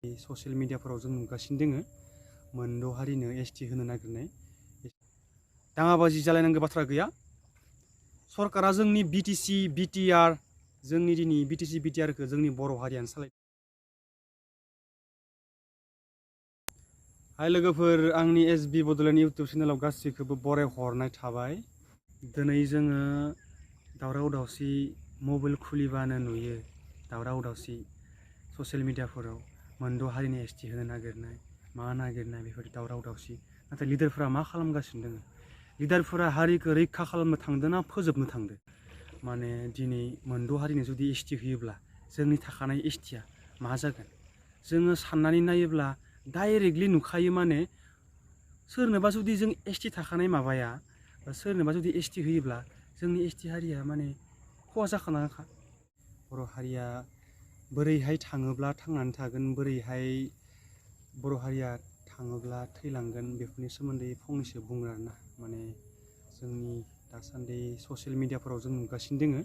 Social मिडियाफोराव जों नुगासिनो दोङो मोनद' हारिनो एसटि होनो नागिरनाय दाङाबाजि जालायनांगौ बाथ्रा गैया। सरकारा जोंनि बिटिसि बिटिआर जोंनि दिनै बिटिसि बिटिआरखौ जोंनि बर' हारियानो सालाय। हाय लोगोफोर, आंनि एसबि बड'लेण्ड इउटुब चेनेलाव गासैखौबो बरायहरनाय थाबाय। दिनै जोङो दावराव दावसि मबाइल खुलिबानो नुयो दावराव दावसि ससियेल मिडियाफोराव मोनद' हारिनि एसटि होनो नागिरनाय मा नागिरनाय बेफोरबायदि दावराव दावसि। नाथाय लिडारफोरा मा खालामगासिनो दङ? लिडारफोरा हारिखौ रैखा खालामनो थांदों ना फोजोबनो थांदों? माने दिनै मोनद' हारिनो जुदि एसटि होयोब्ला जोंनि थाखानाय एसटिया मा जागोन? जोङो साननानै नायोब्ला डाइरेक्टलि नुखायो। माने सोरनोबा जुदि जों एसटि थाखानाय माबाया सोरनोबा जुदि एसटि होयोब्ला जोंनि एसटि हारिया माने खहा जाखानांगोनखा। बर' हारिया बोरैहाय थाङोब्ला थांनानै थागोन, बोरैहाय बर' हारिया थाङोब्ला थैलांगोन, बेफोरनि सोमोन्दै फंनैसो बुङो आरोना। माने जोंनि दासान्दि ससियेल मिडियाफोराव जों नुगासिनो दोङो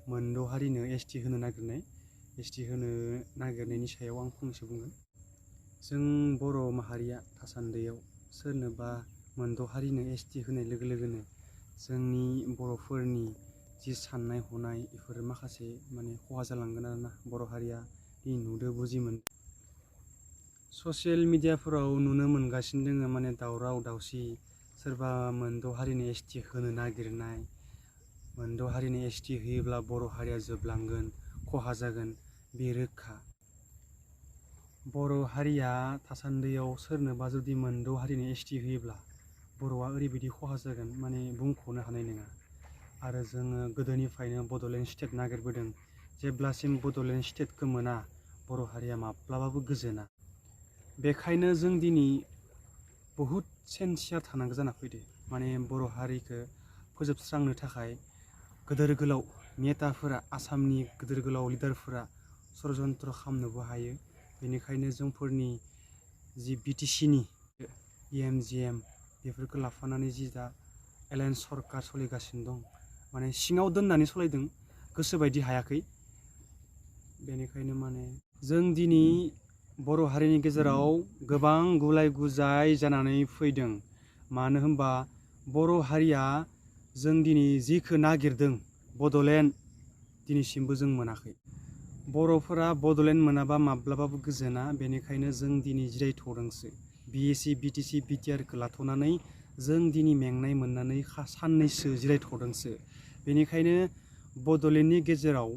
मोनद' हारिनो एसटि होनो नागिरनाय। एसटि होनो नागिरनायनि सायाव आं फंनैसो बुंगोन। जों बर' माहारिया दासान्दियाव सोरनोबा मोनद' हारिनो एसटि होनाय लोगो लोगोनो जोंनि बर'फोरनि जि साननाय हनाय बेफोर माखासे माने खहा जालांगोन आरोना। बर' हारिया नुदो बुजिमोन। ससियेल मिडियाफोराव नुनो मोनगासिनो दोङो माने दावराव दावसि, सोरबा मोनद' हारिनि एसटि होनो नागिरनाय। मोनद' हारिनि एसटि होयोब्ला बर' हारिया जोबलांगोन, खहा जागोन, बे रोखा। बर' हारिया दासान्दियाव सोरनोबा जुदि मोनद' हारिनि एसटि होयोब्ला बर'आ ओरैबायदि खहा जागोन माने बुंख'नो हानाय नङा। आरो जोङो गोदोनिफ्रायनो बड'लेण्ड स्टेट नागिरबोदों। जेब्लासिम बड'लेण्ड स्टेटखौ मोना बर' हारिया माब्लाबाबो गोजोना। बेखायनो जों दिनै बहुद सेन्सियार थानांगौ जाना फैदो। माने बर' हारिखौ फोजोबस्रांनो थाखाय गोदोर गोलाव नेताफोरा, आसामनि गोदोर गोलाव लिडारफोरा षड़यन्त्र खालामनोबो हायो। बेनिखायनो जोंफोरनि जि बिटिसिनि एमजिएम बेफोरखौ लाफानानै जि दा एलायन्स सरकार सोलिगासिनो दं, माने सिङाव दोननानै सालायदों, गोसोबायदि हायाखै। बेनिखायनो माने जों दिनै बर' हारिनि गेजेराव गोबां गुलाय गुजाय जानानै फैदों। मानो होनबा बर' हारिया जों दिनै जिखौ नागिरदों बड'लेण्ड, दिनैसिमबो जों मोनाखै। बर'फोरा बड'लेण्ड मोनाबा माब्लाबाबो गोजोना। बेनिखायनो जों दिनै जिरायथ'दोंसो। बिएसि बिटिसि बिटिआरखौ लाथ'नानै जों दिनै मेंनाय मोननानै साननैसो जिरायथ'दोंसो। बेनिखायनो बड'लेण्डनि गेजेराव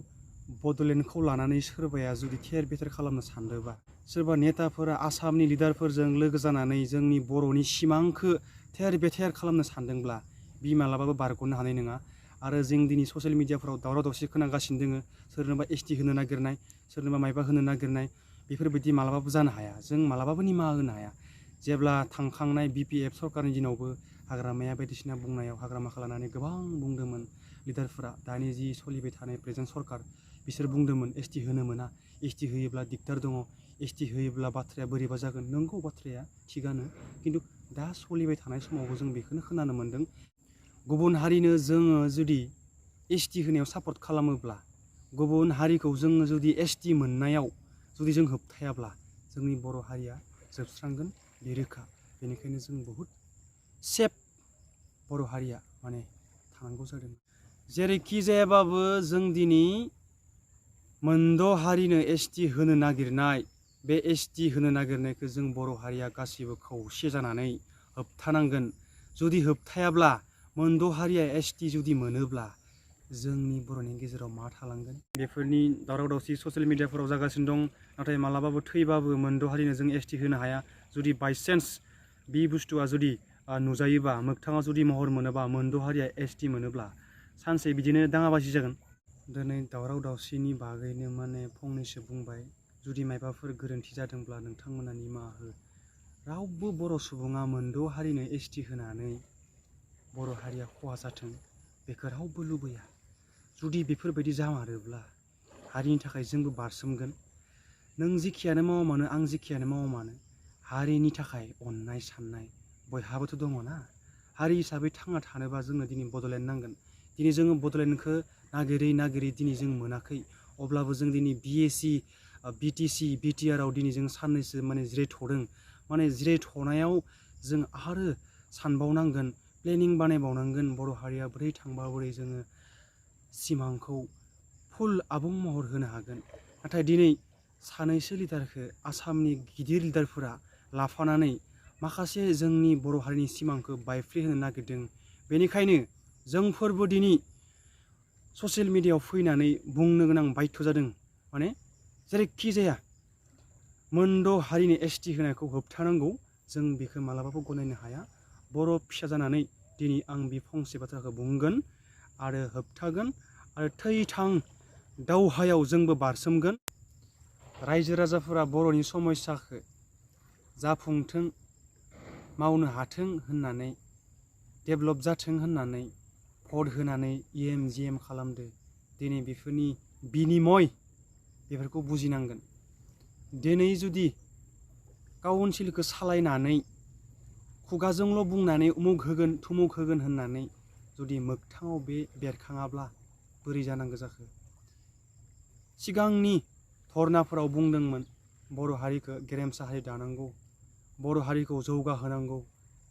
बड'लेण्डखौ लानानै सोरबाया जुदि थेर बेथेर खालामनो सानदोंबा, सोरबा नेताफोरा आसामनि लिडारफोरजों लोगो जानानै जोंनि बर'नि सिमांखौ थेर बेथेर खालामनो सानदोंब्ला बि मालाबाबो बारग'नो हानाय नङा। आरो जों दिनै ससियेल मिडियाफोराव दावराव दावसि खोनागासिनो दोङो, सोरनोबा एसटि होनो नागिरनाय, सोरनोबा मायबा होनो नागिरनाय, बेफोरबायदि मालाबाबो जानो हाया। जों मालाबाबो निमाहा होनो हाया। जेब्ला थांखांनाय बिपिएफ सरकारनि दिनावबो हाग्रामाया बायदिसिना बुंनायाव हाग्रामाखौ लानानै गोबां बुंदोंमोन लिडारफोरा। दानि जि सोलिबाय थानाय प्रेजेन्ट सरकार, बिसोर बुंदोंमोन एसटि होनो मोना, एसटि होयोब्ला दिगदार दङ, एसटि होयोब्ला बाथ्राया बोरैबा जागोन। नंगौ, बाथ्राया थिगानो, खिन्थु दा सोलिबाय थानाय समावबो जों बेखौनो खोनानो मोन्दों। गुबुन हारिनो जोङो जुदि एसटि होनायाव सापर्ट खालामोब्ला, गुबुन हारिखौ जोङो जुदि एसटि मोननायाव जुदि जों होबथायाब्ला जोंनि बर' हारिया जोबस्रांगोन, बे रोखा। बेनिखायनो जों बहुद सेफ बर' हारिया माने थानांगौ जादों। जेरैखि जायाबाबो जों दिनै मोनद' हारिनो एसटि होनो नागिरनाय, बे एसटि होनो नागिरनायखौ जों बर' हारिया गासैबो खौसे जानानै होबथानांगोन। जुदि होबथायाब्ला मोनद' हारिया एसटि जुदि मोनोब्ला जोंनि बर'नि गेजेराव मा थालांगोन? बेफोरनि दावराव दावसि ससियेल मिडियाफोराव जागासिनो दं। नाथाय मालाबाबो थैबाबो मोनद' हारिनो जों एसटि होनो हाया। जुदि बायसान्स बे बुस्थुआ जुदि नुजायोबा, मोगथाङाव जुदि महर मोनोबा, मोनद' हारिया एसटि मोनोब्ला सानसे बिदिनो दाङाबाजि जागोन। दिनै दावराव दावसिनि बागैनो माने फंनैसो बुंबाय। जुदि मायबाफोर गोरोन्थि जादोंब्ला नोंथांमोना निमाहा हो। रावबो बर' सुबुङा मोनद' हारिनो एसटि होनानै बर' हारिया खहा जाथों, बेखौ रावबो लुबैया। जुदि बेफोरबायदि जामारोब्ला हारिनि थाखाय जोंबो बारसोमगोन। नों जेखियानो मावा मानो, आं जेखियानो मावा मानो, हारिनि थाखाय अननाय साननाय बयहाबोथ' दङ ना। हारि हिसाबै थांना थानोबा जोंनो दिनै बड'लेण्ड नांगोन। दिनै जोङो बड'लेण्डखौ नागिरै नागिरै दिनै जों मोनाखै। अब्लाबो जों दिनै बिएसि BTC BTR आव दिनै जों साननैसो माने जिरायथ'दों माने जिरायथ'नायाव जों आरो सानबावनांगोन प्लेनिं बानायबावनांगोन बर' हारिया बोरै थांबा बोरै जोङो सिमांखौ फुल आबुं महर होनो हागोन नाथाय दिनै सानैसो लिडारखौ आसामनि गिदिर लिडारफोरा लाफानानै माखासे जोंनि बर' हारिनि सिमांखौ बायफ्लेहोनो नागिरदों बेनिखायनो जोंफोरबो दिनै ससियेल मिडियायाव फैनानै बुंनो गोनां बाध्य जादों माने जेरैखि जाया मोनद' हारिनि ST होनायखौ होबथानांगौ जों बेखौ मालाबाबो गनायनो हाया बर' फिसा जानानै दिनै आं बे फंसे बाथ्राखौ बुंगोन आरो होबथागोन आरो थै-थां दावहायाव जोंबो बारसोमगोन रायजो राजाफोरा बर'नि समस्याखौ जाफुंथों मावनो हाथों होननानै डेभेलप जाथों होननानै भट होनानै EM खालामदो दिनै बेफोरनि बिनिमय बेफोरखौ बुजिनांगोन दिनै जुदि काउन्सिलखौ सालायनानै खुगाजोंल' बुंनानै उमुक होगोन थुमुक होगोन होननानै जुदि मोगथाङाव बे बेरखाङाब्ला बोरै जानांगौ जाखो सिगांनि धरनाफोराव बुंदोंमोन बर' हारिखौ गेरेमसा हारि दानांगौ बर' हारिखौ जौगाहोनांगौ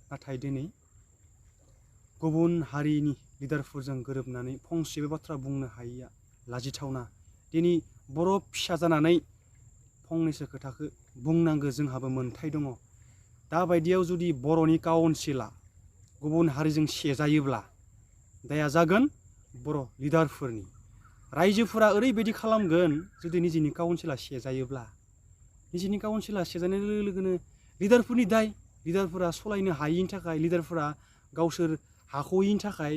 नाथाय दिनै गुबुन हारिनि लिडारफोरजों गोरोबनानै फंसेबो बाथ्रा बुंनो हायैया लाजिथावना दिनै बर' फिसा जानानै फंनैसो खोथाखौ बुंनांगौ जोंहाबो मोन्थाय दङ दाबायदियाव जुदि बर'नि काउन्सिला गुबुन हारिजों सेजायोब्ला दाया जागोन बर' लिडारफोरनि रायजोफोरा ओरैबायदि खालामगोन जुदि निजिनि काउन्सिला सेजायोब्ला निजिनि काउन्सिला सेजानाय लोगो लोगोनो लिडारफोरनि दाय लिडारफोरा सलायनो हायैनि थाखाय लिडारफोरा गावसोर हाख'यैनि थाखाय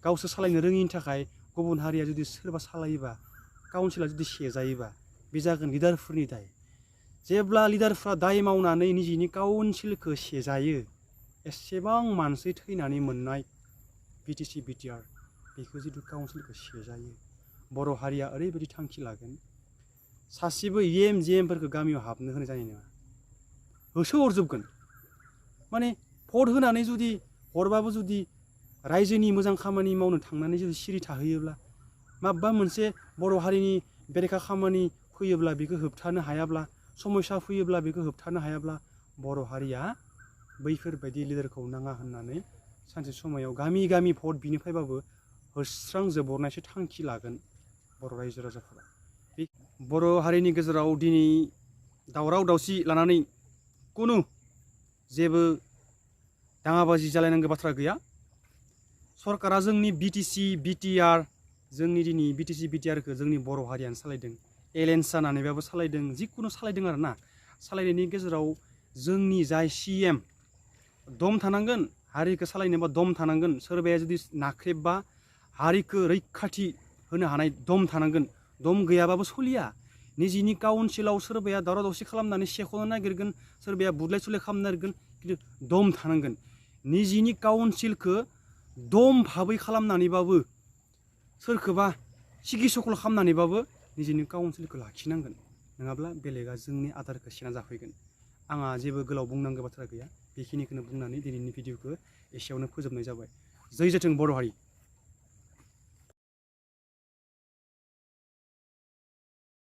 गावसोर सालायनो रोङिनि थाखाय गुबुन हारिया जुदि सोरबा सालायोबा काउन्सिला जुदि सेजायोबा बे जागोन लिडारफोरनि दाय जेब्ला लिडारफ्रा दाय मावनानै निजिनि काउन्सिलखौ सेजायो एसेबां मानसि थैनानै मोननाय BTC BTR बेखौ जुदि काउन्सिलखौ सेजायो बर' हारिया ओरैबायदि थांखि लागोन सासेबो EM गामियाव हाबनो होनाय जानाय नङा होसो हरजोबगोन माने भट होनानै जुदि हरबाबो जुदि रायजोनि मोजां खामानि मावनो थांनानै जुदि सिरि थाहैयोब्ला माबा मोनसे बर' हारिनि बेरेखा खामानि फैयोब्ला बेखौ होबथानो हायाब्ला समस्या फैयोब्ला बेखौ होबथानो हायाब्ला बर' हारिया बैफोरबायदि लिडारखौ नाङा होननानै सानसे समायाव गामि गामि भट बिनिफ्रायबाबो होस्रांजोबहरनायसो थांखि लागोन बर' रायजो राजाफोरा बे बर' हारिनि गेजेराव दिनै दावराव दावसि लानानै कुनु जेबो दाङाबाजि जालायनांगौ बाथ्रा गैया सरकारा जोंनि BTC BTR जोंनि दिनै BTC BTRखौ जोंनि बर' हारियानो सालायदों एलायन्स जानानैबाबो सालायदों जिखुनु सालायदों आरो ना सालायनायनि गेजेराव जोंनि जाय CM दम थानांगोन हारिखौ सालायनोबा दम थानांगोन सोरबाया जुदि नाख्रेबबा हारिखौ रैखाथि होनो हानाय दम थानांगोन दम गैयाबाबो सलिया निजिनि काउन्सिलाव सोरबाया दावराव दावसि खालामनानै सेख'नो नागिरगोन सोरबाया बुदलाय सुलाय खालामनो नागिरगोन खिन्थु दम थानांगोन निजिनि काउन्सिलखौ दम भाबै खालामनानैबाबो सोरखौबा सिगि सखल खालामनानैबाबो निजिनि काउन्सिलखौ लाखिनांगोन नङाब्ला बेलेगा जोंनि आदारखौ सेना जाफैगोन आंहा जेबो गोलाव बुंनांगौ बाथ्रा गैया बेखिनिखौनो बुंनानै दिनैनि भिडिअखौ एसेयावनो फोजोबनाय जाबाय जै जाथों बर' हारि